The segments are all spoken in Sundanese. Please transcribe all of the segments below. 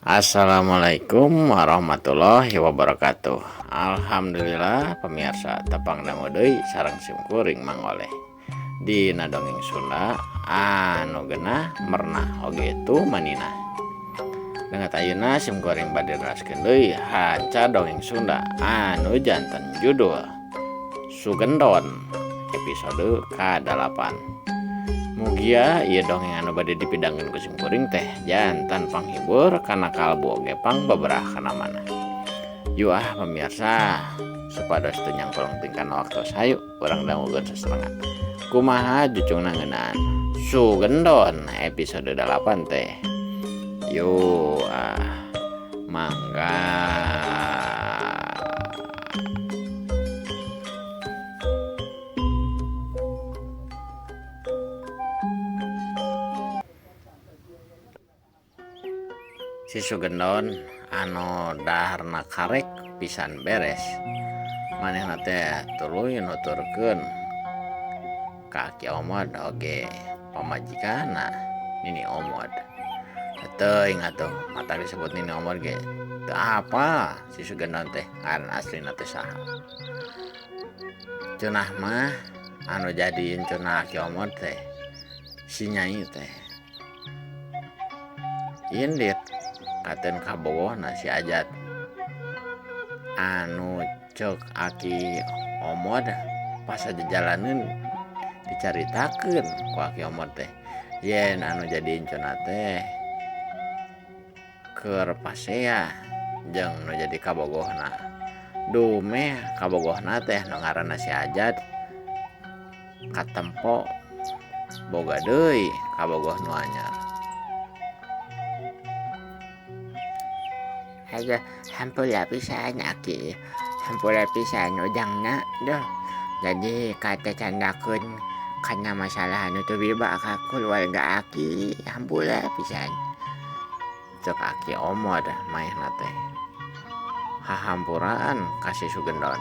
Assalamualaikum warahmatullahi wabarakatuh. Alhamdulillah pemirsa tepang dangu deui sareng simkuring Mang Oleh dina dongeng Sunda anu genah merenah oge tumanina. Dangat ayeuna simkuring bade neraskeun deui hanca dongeng Sunda anu janten judul Sugendon episode ka-8. Mugia ieu dongeng anu bade dipidangkeun ku simkuring teh jantan panghibur kana kalbu oge pangbeberah kana manah. Yu ah pemirsa supados teu nyangkulung teuing kana waktos hayu urang dangukeun sasarengan. Kumaha jucungna ngeunaan Sugendon episode 8 teh. Yu ah mangga. Si Sugendon anu daharna karek pisan beres manehna teh tuluy nuturkeun ka Aki Omod oge pamajikanna Nini Omod. Teuing atuh matak disebut Nini Omod ge teu apal si Sugendon teh ngaran aslina teh saha. Cenah mah anu jadi incuna Aki Omod teh si Nyai teh indit katen kabogohna si Ajat anu cek Aki Omod pas jalaneun dicaritakeun ku Aki Omod teh yen anu jadi incuna teh keur pasea jeung nu jadi kabogohna dumeh kabogohna teh nu ngaranna si Ajat katempo boga deui kabogoh nu anyar. Aduh, hampura pisan aki, hampura pisan ujangna duh. Jadi kata candakeun kana masalah anu teu biba ka keluarga aki, hampura pisan. Cek Aki Omod maehna teh hahampuraan ka si Sugendon.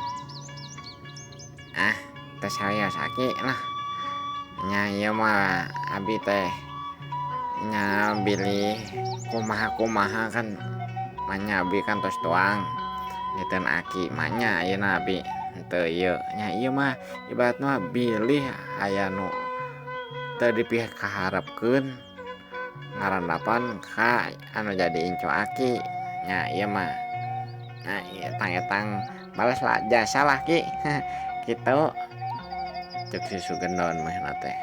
Ah, teu serius aki lah. Nya ieu mah abi teh nya bilih kumaha-kumaha kan manya abi kan tos tuang nyeun aki manya ayeuna abi henteu ieu nya ieu mah ibaratna bilih aya nu teu dipikaharepkeun ngarandapan ka anu jadi incu aki nya ieu mah nah etang-etang balas lah jasa lah ki kitu. Cek si Sugendon mah teh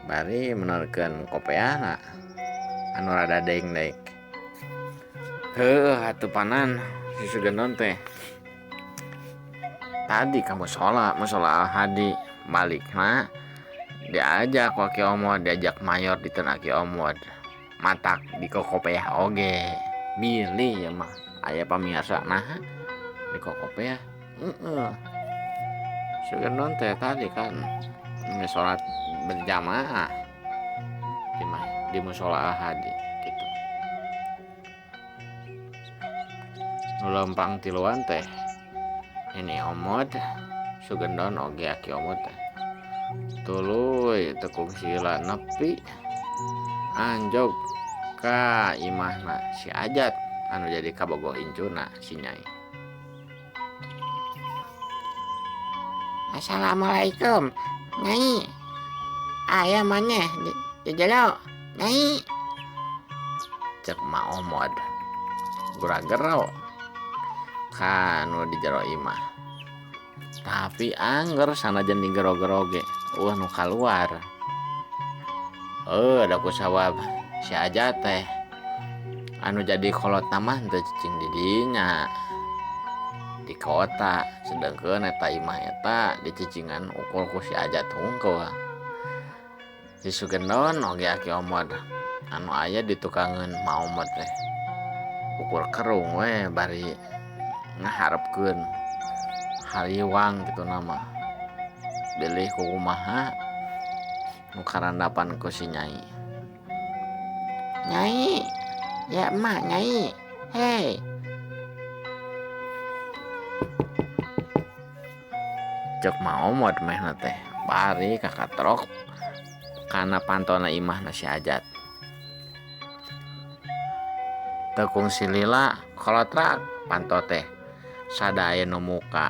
bari menorkeun kopeahna anu rada dengdek. Heuh atuh panan si Sugendon teh tadi ka musola, musola Al-Hadi balikna diajak ku Aki Omod, diajak mayor di teu Aki Omod matak di kokopeah oge bilih ieu mah aya pamirsa naha di kokopeah heeh. Sugendon teh tadi kan geus salat berjamaah di musola Al-Hadi kitu. Nu lempang tiluan teh Nini Omod, Sugendon oge Aki Omod teh tuluy tekung sila nepi anjog ka imahna si Ajat anu jadi kabogoh incuna si Nyai. Assalamualaikum Nyai, aya maneh di jero Nyai. Cek Ma Omod gura-gero ka nu di jero imah. Tapi angger sanajan digero-gero ge eueuh nu kaluar. Da kusabab si Ajat teh anu jadi kolotna mah henteu cicing di dinya di kota, sedengkeun eta imah eta dicicingan ukur ku si Ajat hungkul. Si Sugendon oge Aki Omod anu aya di tukangeun Ma Omod teh ukur kerung we bari ngaharepkeun hariwang kitu nama bilih kumaha nu karandapan ku si Nyai. Nyai, ya emak Nyai, hei. Cek Ma Omod mehna teh bari kakatrok kana pantona imahna si Ajat. Teu kungsi lila kolotrak panto teh sada aya nu muka.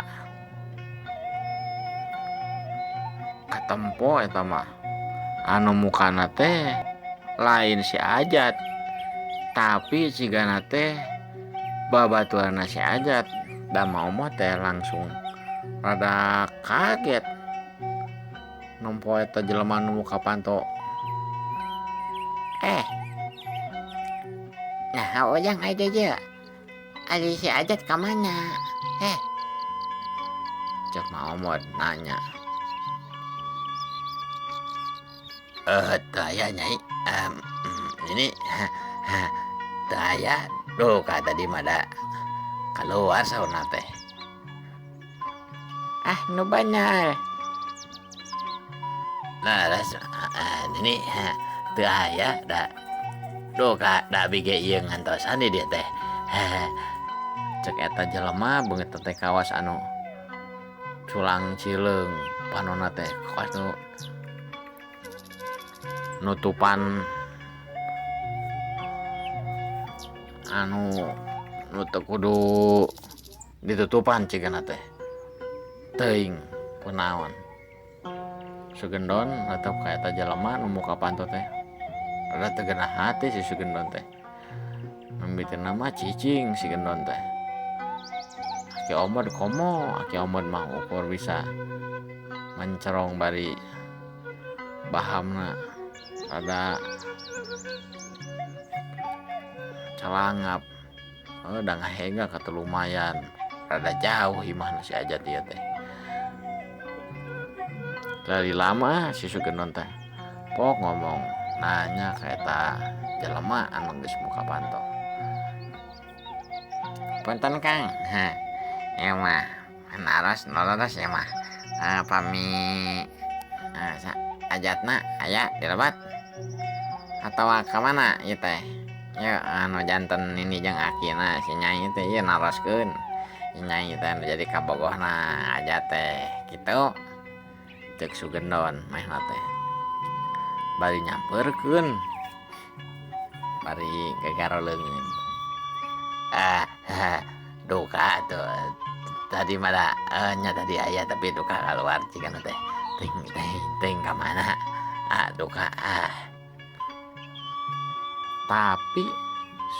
Katempo eta mah anu mukana teh lain si Ajat tapi cigana teh babaturanna si Ajat. Da Mak Omot teh langsung rada kaget nempo eta jelema nu muka panto. Nah ujang ai di dieu ari si Ajat ka mana heh. Cek Mak Omot nanya. Teu aya nyai. Ini teu aya duh ka tadi mah da kaluar saurna teh. Ah nu bener. Nah, ini teu aya da duh ka da abi ge ieu ngantosan di dieu teh. Cek eta jelema beungeut teh kawas anu culang cileung panonna teh kawas nu nutupan anu nu teu kudu ditutupan cigana teh. Teuing kunaon. Sugendon atau ka eta jelema nu muka panto teh. Rada teu genah hati si Sugendon teh. Mimitina mah cicing si Gendon teh. Aki Omod komo, Aki Omod mah ukur bisa mencerong bari bahamna rada calangap. Da ngahega kata lumayan rada jauh imahna si Ajat ieu teh. Dari lama si Sugendon teh pok ngomong nanya ka eta jelema anu geus muka panto. Punten Kang. Hah. Ieu mah naros nararos ieu mah. Pami Ajatna aya di lebat atawa ka mana ieu teh? Ieu anu janten nini jeung akina si Nyai teh ieu naroskeun. Si Nyai teh anu jadi kabogohna Ajat teh kitu. Cek Sugendon mehna teh. Bari nyamperkeun. Bari gagaro leungeun. Duka tuh. Tadi mah da nya tadi aya tapi duka kaluar cigana teh. Ting ting ting ka mana? Duka. Tapi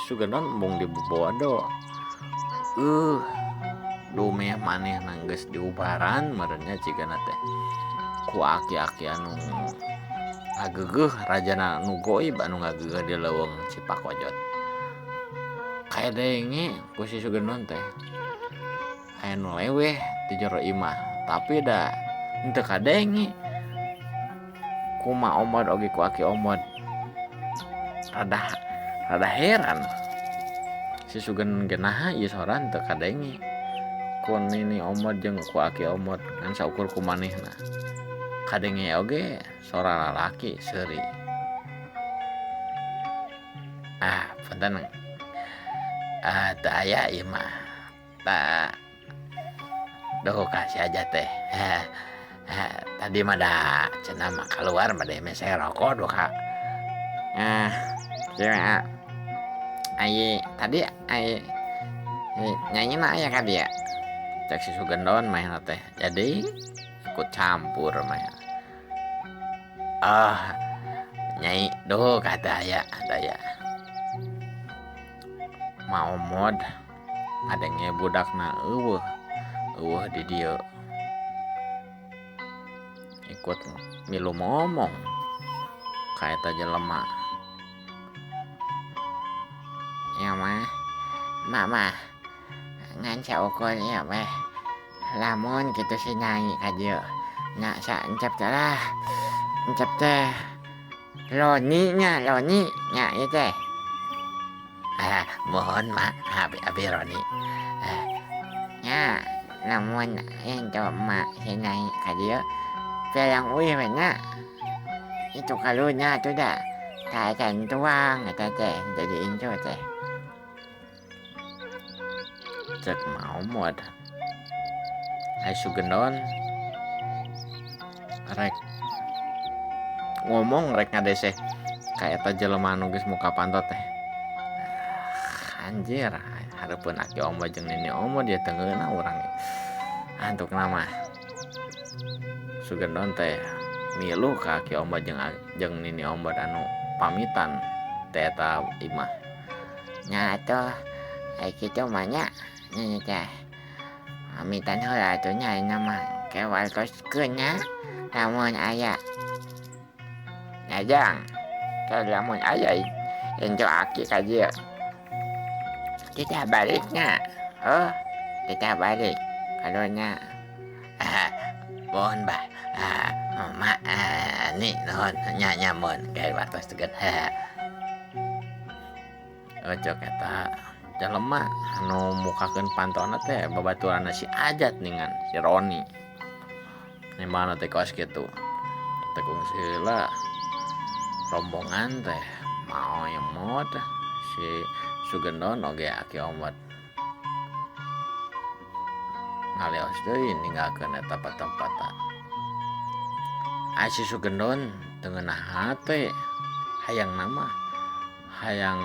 Sugendon embung dibodo. Dumeh manehna geus diubaran meureun nya cigana teh. Ku aki-aki anu ngageugeuh rajana nu goib anu ngageugeuh di leuweung Cipakojot. Kadenge ku si Sugendon teh aya nu leweh di jero imah tapi da henteu kadenge. Ku Mak Omod oge ku Aki Omod rada heran. Si Sugendon ge naha ieu sora henteu kadenge. Ku Nini Omod jeung ku Aki Omod ngan saukur ku manehna. Kadenge oge sora lalaki seuri. Punten. Teu aya ieu mah. Ta duh ka si Ajat teh. Tadi mah da cenah mah kaluar mah meh rokok duka. Kieu ai tadi ai nyanyina aya ka dieu. Cek si Sugendon mah teh. Jadi ikut campur mah. Nyai duh kata aya, aya. Mak Omod ngadenge budakna eueuh, eueuh di dieu. Ikut milu ngomong ka eta jelema. Ya mah, mak mah ngan saukur ieu mah. Lamun kitu si Nyai ka dieu. Nya sa encep teh lah. Encep teh Loni nya, Loni nya ieu teh. Mohon mak, abi Roni. Nya, lamun ento mak si Nyai ka dieu pelang uih we nya. Itu kalunya atuh da. Ta acan tuang eta teh jadi incu teh. Cek Mak Omod. Ai Sugendon rek ngomong rek ngadeseh ka eta jelema anu geus muka panto teh. Anjir, hareupeun Aki Omod jeung Nini Omod ieu teu ngeunah urang. Antukna mah Sugendon teh milu ka Aki Omod jeung Nini Omod anu pamitan ti eta imah. Nya atuh ai kitu mah nya nini teh pamitan heula atuh nya ayeuna mah ke wartoskeun nya lamun aya jajang ke lamun aya incu aki ka dieu titah balik nya oh titah balik kadunya Mohon bah ma ni nuhun nya nya mun ke wartos teh. Cek eta jelema anu mukakeun pantona teh babaturanna si Ajat ningan si Roni. Nembalna teh kaos kitu. Teh kungsi heula rombongan teh mau emot si Sugendon oge Aki Omod. Ngalios deui ninggalkeun eta patempatan. Ai si Sugendon teu ngeunah hate hayang nama hayang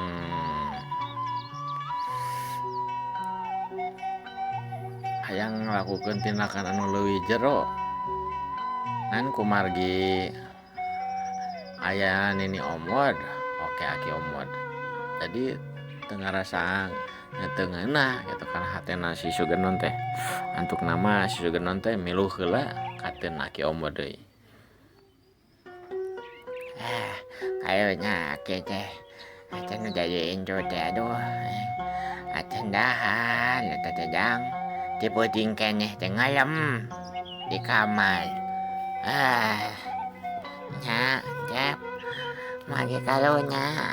ngalakukeun tindakan anu leuwih jero. Ngan kumargi aya Nini Omod oke Aki Omod. Jadi teu ngarasa teu ngeunah kitu kana hatena si Sugendon teh. Antukna mah si Sugendon teh milu heula kateun Aki Omod deui. Karunya aki teh acan nu jadi incu teh aduh acan dahar eta teh jang ti peuting keneh teh ngalem di kamar. Nya cep mage karunya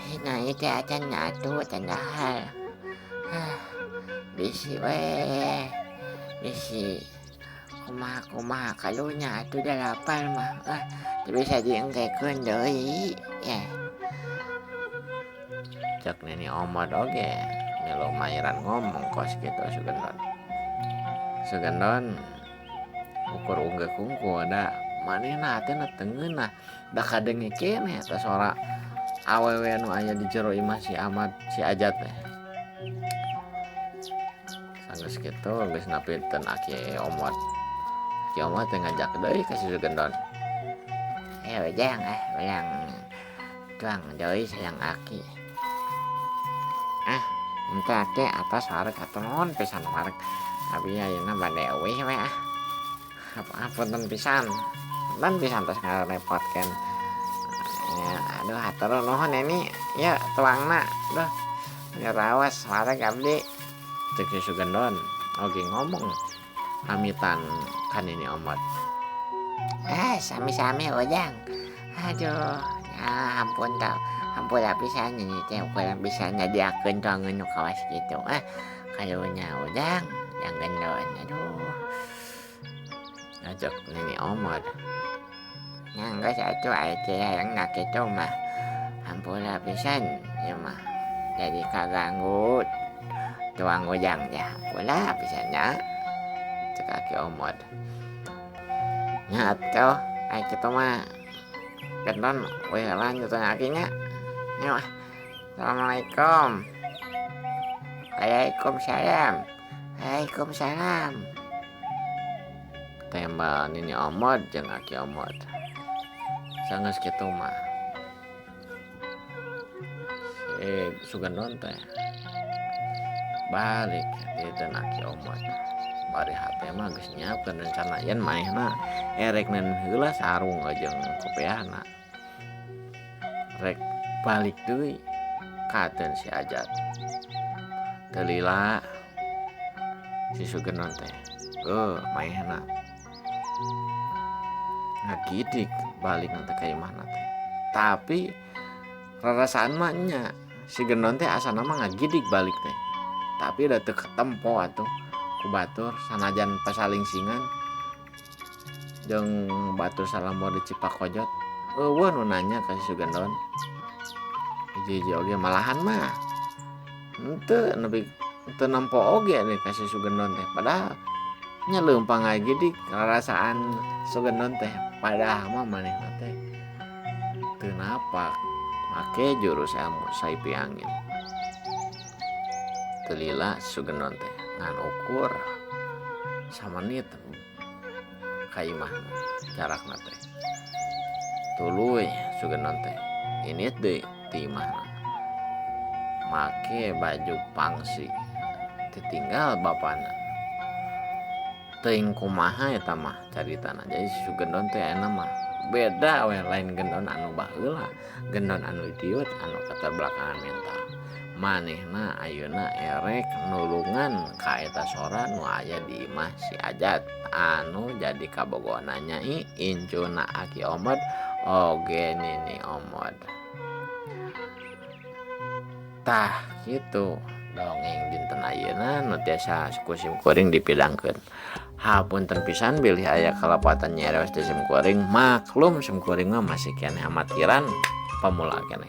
hina ieu teh acan atuh acan dahar. Bisi we bisi kumaha-kumaha karunya atuh da lapar mah teu bisa diengkekeun deui yeh. Cek Nini Omod oge milu mairan ngomong kos kitu Sugendon. Sugendon ukur unggeuk hungkul da manehna hatena teu ngeunah da kadenge keneh eta sora awewe nu aya di jero imah si Ahmad si Ajat teh. Sanggeus kitu geus napiteun Aki Omod. Aki Omod teh ngajak deui ka si Sugendon. Ujang ulang tuang deui sayang aki. Henteu teh atas wareg atuh nuhun pisan wareg. Abi ayeuna bade euih we ah. Apunten pisan. Punten pisan tos ngarepotkeun. Aduh hatur nuhun ini ieu tuangna duh. Ngaraos wareg abdi. Cek si Sugendon oge ngomong pamitan ka Nini Omod. Sami-sami ujang. Aduh, ya ampun tau. Ampun pisan ini teh ukuran bisa nyadiakeun tuangeun nu kawas kitu. Karunya ujang yang gendon. Aduh. Ngajak Nini Omod. Nya geus atuh aya teh hayangna kitu mah. Ampun pisan ieu mah. Jadi kaganggu tuang ujang teh. Ampun pisan nya. Cek Aki Omod. Nya atuh ai kitu mah gendon we lanjut aki nya. Nya mah. Assalamualaikum. Waalaikumsalam. Waalaikumsalam. Tembal Nini Omod jeung Aki Omod. Sanggeus kitu mah si Sugendon teh balik di teu Aki Omod. Bari hate mah geus nyiapkeun rencana yen manehna erek neun heula sarung jeung kopeahna. Rek balik deui kateun si Ajat. Teu lila si Sugendon teh heuh manehna ngagidik balik teh ka imahna teh. Tapi rarasaan mah nya si Gendon teh asana mah ngagidik balik teh. Tapi da teu katempo atuh ku batur sanajan pasalingsingan jeung batur salambor di Cipakojot eueuh nu nanya ka si Sugendon. Hiji-hiji oge malahan mah henteu nepi teu nempo oge deh ka si Sugendon teh. Padahal nya leumpang ngagidik rarasaan Sugendon teh padahal mah manehna teh teu napak make jurus ilmu saipi angin. Teu lila si Sugendon teh ngan ukur samenit ka imahna jarakna teh. Tuluy Sugendon teh indit deui ti imahna make baju pangsi ditinggal bapana. Teuing kumaha eta mah caritana jadi si Sugendon teh ayeuna mah beda we lain gendon anu baheula gendon anu idiot anu keterbelakangan mental. Manehna ayeuna erek nulungan ka eta sora nu aya di imah si Ajat anu jadi kabogohna Nyai incuna Aki Omod oge Nini Omod. Tah kitu dongeng dinten ayeuna nu tiasa ku simkuring dipidangkeun. Hapunten pisan bilih aya kalepatan nyarios ti simkuring maklum simkuring mah masih keneh amatiran pamula keneh.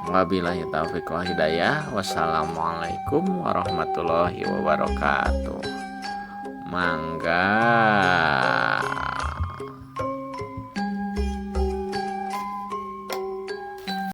Wabillahi taufiq wal hidayah. Wassalamualaikum warahmatullahi wabarakatuh. Mangga.